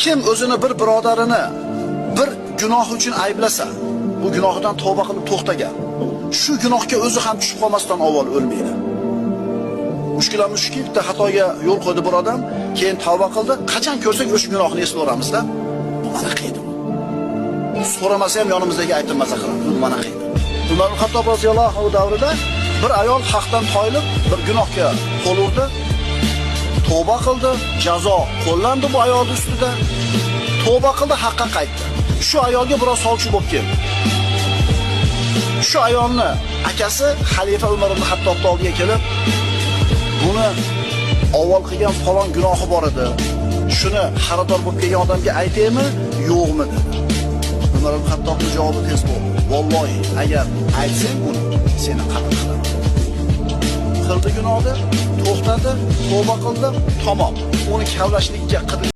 Kim o'zini bir birodarini bir gunoh uchun ayblasa, bu gunohidan tavba qilib to'xtagan, shu gunohga o'zi ham tushib qolmasdan avval o'lmaydi. Mushkulamiz shuki, bitta xatoga yo'l qo'ydi bir odam, keyin tavba qildi. Qachon ko'rsak o'sha gunohni eslayveramizda. Bu mana qiydi. So'ramasa ham yonimizdagi aytib maza qiladi. Bu mana qiydi. Umar ibn Xattob roziyallohu anhu davrida bir ayol haqdan toyilib bir gunohga qo'l urdi. Tavba qildi, jazo qo'llandi bu ayolning ustida. Tavba qildi, haqqa qaytdi. Shu ayolga biroz sovchi bo'lib keldi. Shu ayolni akasi xalifa Umar ibn Xattobning oldiga kelib, buni avval qilgan falon gunohi bor edi. Shuni xaridor bo'lib kelgan odamga aytaymi, yo'qmi dedi. Umar ibn Xattobning javobi tez bo'ldi. Vallohi, agar aytsang buni, seni qatl qilaman. Qildi gunohni, to'xtadi, tavba qildi, tamom. Uni kavlashlikka